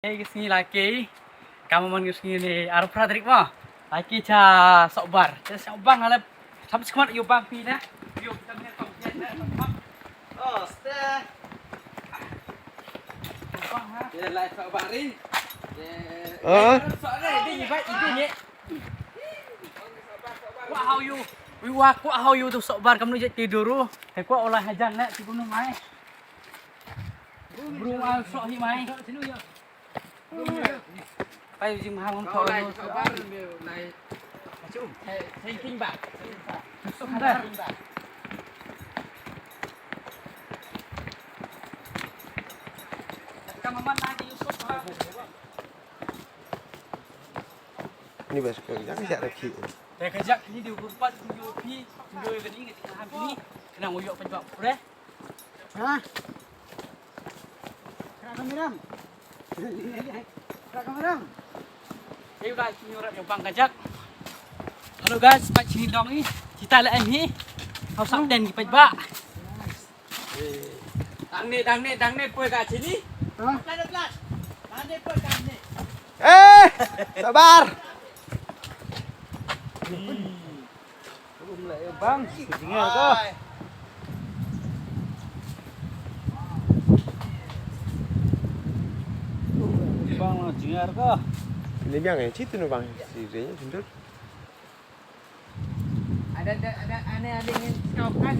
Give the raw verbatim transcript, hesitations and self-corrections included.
Ei, ka sngi la ki. Ka mon ka sngi ne, arphew phra tarik mo. La ki cha Sohbar. Cha Sohbar nga la. Sam skhmat ïa u bang phi na. Ïa u tam ne tam jen na. Oh, ste. Bang ha. Ye lai Sohbar ri. Ye. Ah. Sohbar ri, di ba, di ni. Kwah hau ïa u. Wi wa kwah hau ïa u tu Sohbar kamnu jait ki duru. He kwah u la hajan ne, ti kumnu mai. Bru wa soh hi mai. Pai jing mahang. Kau lai Sohbar ni lai. Macam. Hei, thinking back. Sohbar. Ka maman lagi Yusuf. Ni bas ko yang siap lagi. Te ka jak ni di gurpat, di gurpi, di gurpi ni, kena ambil ni, kena nguyok pejuak pure. Ha? Kena kami ram. Kena kami ram. Ayo guys, ni orang yang bang kajak. Hello guys, pat sini dong ni. Kita lah ni. Hau sap den ki pajak. Dang ni, dang ni, dang ni poi ka sini. Ha? Dang ni poi ka sini. Eh, sabar. Bang, jingar ko. Bang, jingar ko. Ini biang eh, situ no bang, si Renya sundul. Ada, ada, ada, aneh, ada yang kau kan.